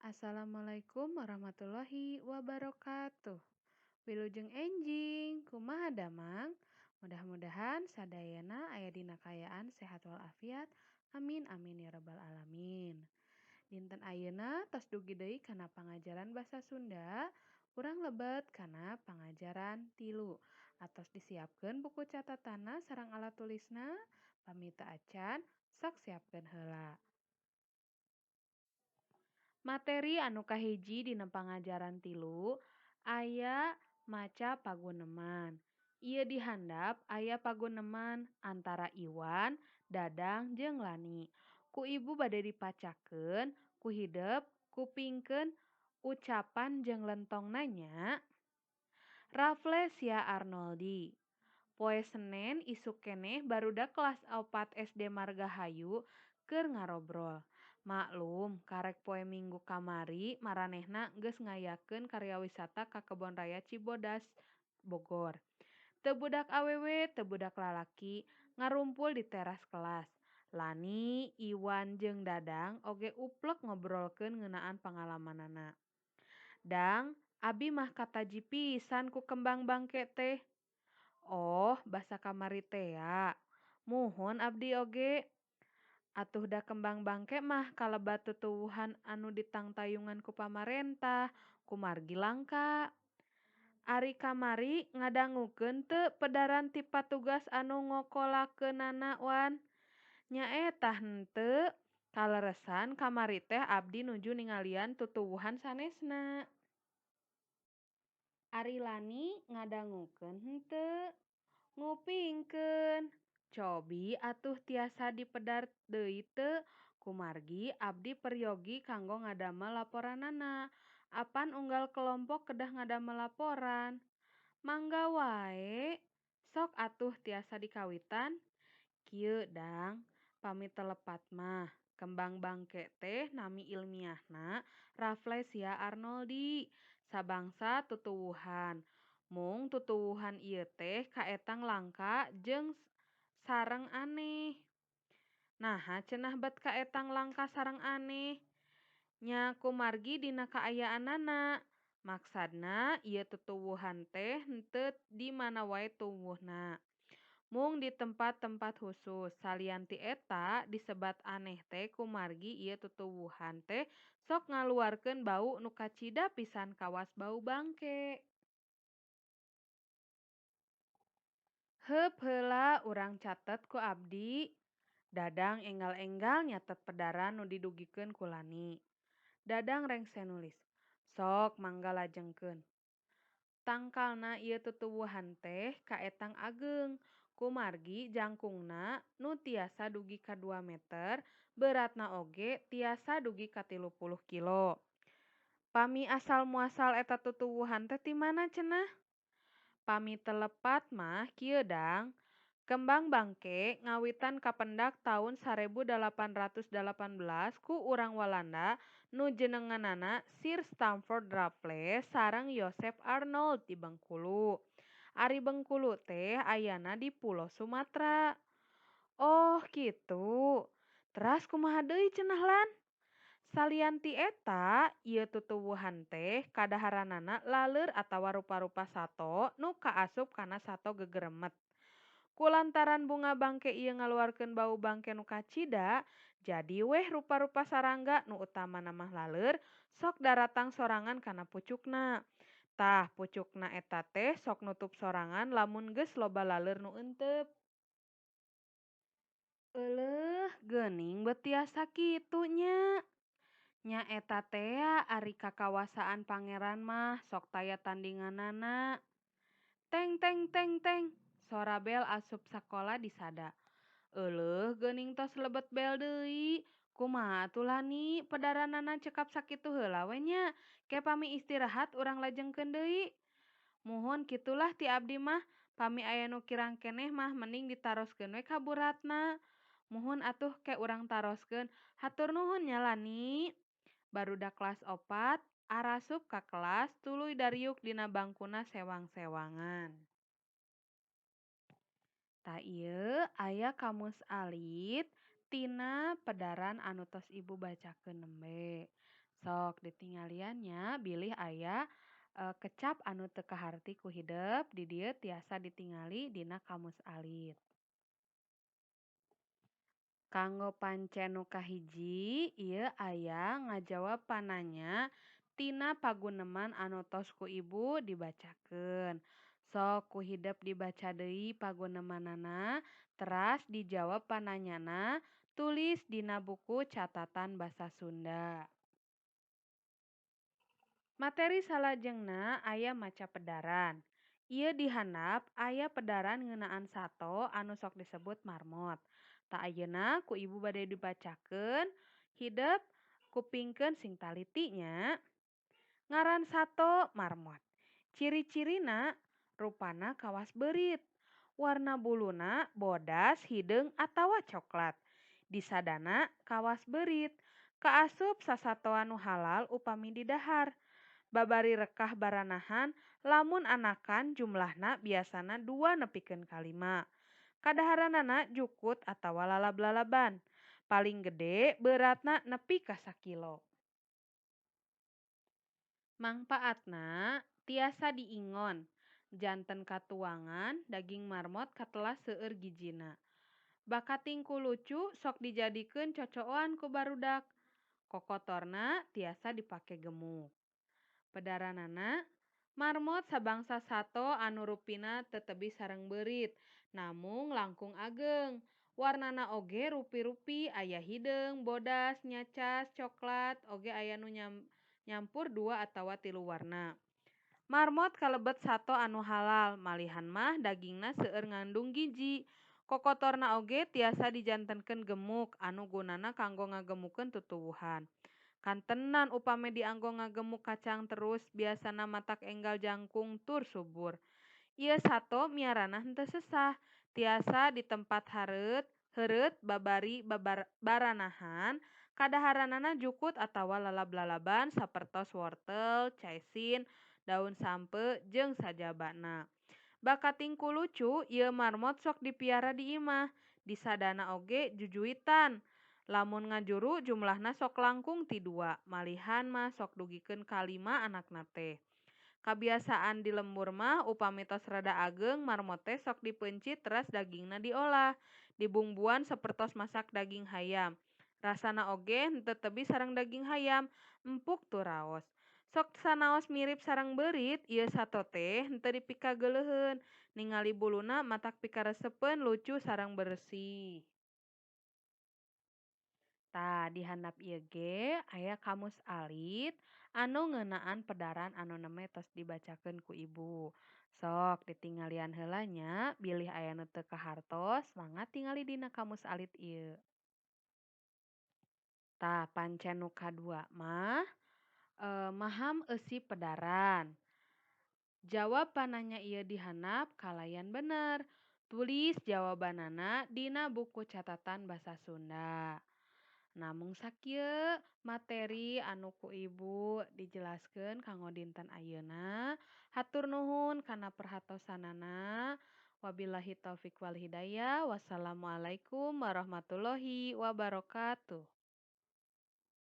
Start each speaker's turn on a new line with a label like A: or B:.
A: Assalamualaikum warahmatullahi wabarakatuh. Wilujeng enjing, kumaha damang? Mudah-mudahan sadayana aya dina kaayaan sehat walafiat. Amin amin ya rabbal alamin. Dinten ayeuna tos dugi deui kana pangajaran basa Sunda, urang lebet kana pangajaran 3. Atos disiapkeun buku catatanna sareng alat tulisna, pami teu acan sok siapkeun heula. Materi anu kahiji dina pangajaran 3 aya maca paguneman. Ieu dihandap aya paguneman antara Iwan, Dadang jeung Lani. Ku ibu bade dipacakeun, ku hidep, kupingkeun ucapan jeung lentongna nya. Rafflesia Arnoldi. Poe Senen isuk keneh barudak kelas 4 SD Margahayu keur ngarobrol. Maklum, karek poe Minggu kamari maranehna geus ngayakeun karya wisata ka Kebon Raya Cibodas, Bogor. Teu budak awewe, teu budak lalaki ngarumpul di teras kelas. Lani, Iwan jeung Dadang oge uplek ngobrolkeun ngeunaan pangalamanana. Dang, abi mah kataji pisan ku kembang bangke teh. Oh, basa kamari tea. Muhun abdi oge. Atuh da kembang bangke mah kalebat tutuwuhan anu ditangtayungan ku pamarentah, kumargi langka. Ari kamari ngadangukeun teu pedaran ti patugas anu ngokolakeunana Wan? Nyaeta henteu, kaleresan kamari teh abdi nuju ningalian tutuwuhan sanesna. Ari Lani ngadangukeun henteu? Ngupingkeun. Cobi atuh tiasa dipedar deui teu? Kumargi abdi peryogi kanggo ngadamel laporanana. Apan unggal kelompok kedah ngadamel laporan. Mangga wae, sok atuh tiasa dikawitan. Kieu Dang, pami teu lepat mah, kembang bangke teh nami ilmiahna Rafflesia Arnoldi, sabangsa tutuwuhan. Mung tutuwuhan ieu teh kaetang langka jeung sareng aneh. Naha cenah bet kaetang langka sareng aneh? Nya kumargi dina kaayaanana. Maksadna ieu tutuwuhan teh henteu di mana wae tumbuhna. Mung di tempat-tempat khusus. Salian ti eta disebat aneh teh kumargi ieu tutuwuhan teh sok ngaluarkeun bau nu kacida pisan kawas bau bangke. Heup heula urang catet ku abdi. Dadang enggal-enggal nyatet pedaran nu didugikeun ku Lani. Dadang rengse nulis. Sok mangga lajengkeun. Tangkalna ieu tutuwuhan teh kaetang ageung. Kumargi jangkungna nu tiasa dugi ka 2 meter, beratna oge tiasa dugi ka 30 kilo. Pami asal muasal eta tutuwuhan teh ti mana cenah? Pami teu lepat mah kieu Dang, kembang bangke ngawitan kapendak taun 1818 ku urang Walanda nu jenenganana Sir Stamford Raffles sareng Joseph Arnold di Bengkulu. Ari Bengkulu teh ayana di Pulo Sumatera. Oh kitu. Teras kumaha deui cenah Lan? Salian ti eta, ieu tutuwuhan teh kadaharanana laleur atawa rupa-rupa sato nu kaasup kana sato gegeremet. Kulantaran bunga bangke ieu ngaluarkeun bau bangke nu kacida, jadi weh rupa-rupa sarangga nu utamana mah laleur sok daratang sorangan kana pucukna. Tah, pucukna eta teh sok nutup sorangan lamun geus loba laleur nu euteup. Euleuh, geuning beut tiasa kitu nya. Nya eta tea ari kakawasaan pangeran mah sok taya tandinganana. Teng teng teng teng, sora bel asup sakola disada. Euleuh geuning tos lebet bel deui. Kumaha atuh Lani, pedaranana cekap sakitu heula we nya. Ke pami istirahat urang lajengkeun deui. Muhun kitulah ti abdi mah, pami aya nu kirang keneh mah mending ditaroskeun we ka Bu Ratna. Muhun atuh ke urang taroskeun. Hatur nuhun nya Lani. Barudak kelas 4 arasup ka kelas tuluy dariuk dina bangkuna sewang-sewangan. Tah ieu aya kamus alit tina pedaran anu tos ibu bacakeun nembe. Sok ditinggalian nya bilih aya kecap anu teu kaharti ku hidep di dieu tiasa ditingali dina kamus alit. Kanggo pancen nu kahiji ieu aya ngajawab pananya tina paguneman anu tos ku ibu dibacakeun. Sok ku hidep dibaca deui pagunemanana teras dijawab pananyana tulis dina buku catatan basa Sunda. Materi salajengna aya maca pedaran. Ieu dihandap aya pedaran ngeunaan sato anu sok disebut marmot. Tah ayeuna ku ibu bade dibacakeun hidep kupingkeun sing taliti nya. Ngaran sato marmot. Ciri-cirina rupana kawas beurit. Warna buluna bodas, hideung atawa coklat. Disadana kawas beurit. Kaasup sasatoan nu halal upami didahar. Babari rekah baranahan lamun anakan jumlahna biasana 2 nepikeun ka 5. Kadaharanana jukut atawa lalab-lalaban. Paling gede beratna nepi ka sakilo. Mangpaatna tiasa diingon. Janten katuangan daging marmot katelah seueur gijina. Bakating ku lucu sok dijadikeun cocoan ku barudak. Kokotorna tiasa dipake gemuk. Pedaranana marmot sabangsa sato anu rupina teu tebih sareng beurit, namung langkung ageng. Warnana oge rupi-rupi aya hideung, bodas, nyacas, coklat, oge aya nu nyampur 2 atawa 3 warna. Marmot kalebet sato anu halal, malihan mah dagingna seueur ngandung gizi. Kokotorna oge tiasa dijantenkeun gemuk anu gunana kanggo ngagemukeun tutuwuhan. Kantenan upami dianggo ngagemuk kacang terus biasana matak enggal jangkung tur subur. Ieu sato miarana henteu sesah, tiasa di tempat heureut babari baranahan, kadaharanana jukut atawa lalab-lalaban sapertos wortel, caisin, daun sampeu jeung sajabana. Bakating ku lucu ieu marmot sok dipiara di imah, disadana oge jujuitan. Lamun ngajuru jumlahna sok langkung ti 2, malihan mah sok dugikeun ka 5 anakna teh. Kabiasaan di lembur mah upami tos rada ageng marmot teh sok dipeuncit teras dagingna diolah, dibumbuan sapertos masak daging hayam. Rasana oge henteu tebih sareng daging hayam, empuk tur raos. Sok sanaos mirip sareng beurit, ieu sato teh henteu dipikageuleuheun, ningali buluna matak pikaresepeun lucu sareng bersih. Tah dihandap ieu ge aya kamus alit anu ngeunaan pedaran anu neme tos dibacakeun ku ibu. Sok ditinggalian heula nya bilih aya nu teu kahartos mangga tingali dina kamus alit ieu. Tah pancen nu kadua mah maham eusi pedaran. Jawab pananya ieu dihandap kalayan bener. Tulis jawabanana dina buku catatan basa Sunda. Namung sakieu materi anu ku ibu dijelaskeun kanggo dinten ayeuna. Hatur nuhun kana perhatosanana. Wabillahi taufik wal hidayah. Wassalamualaikum warahmatullahi wabarakatuh.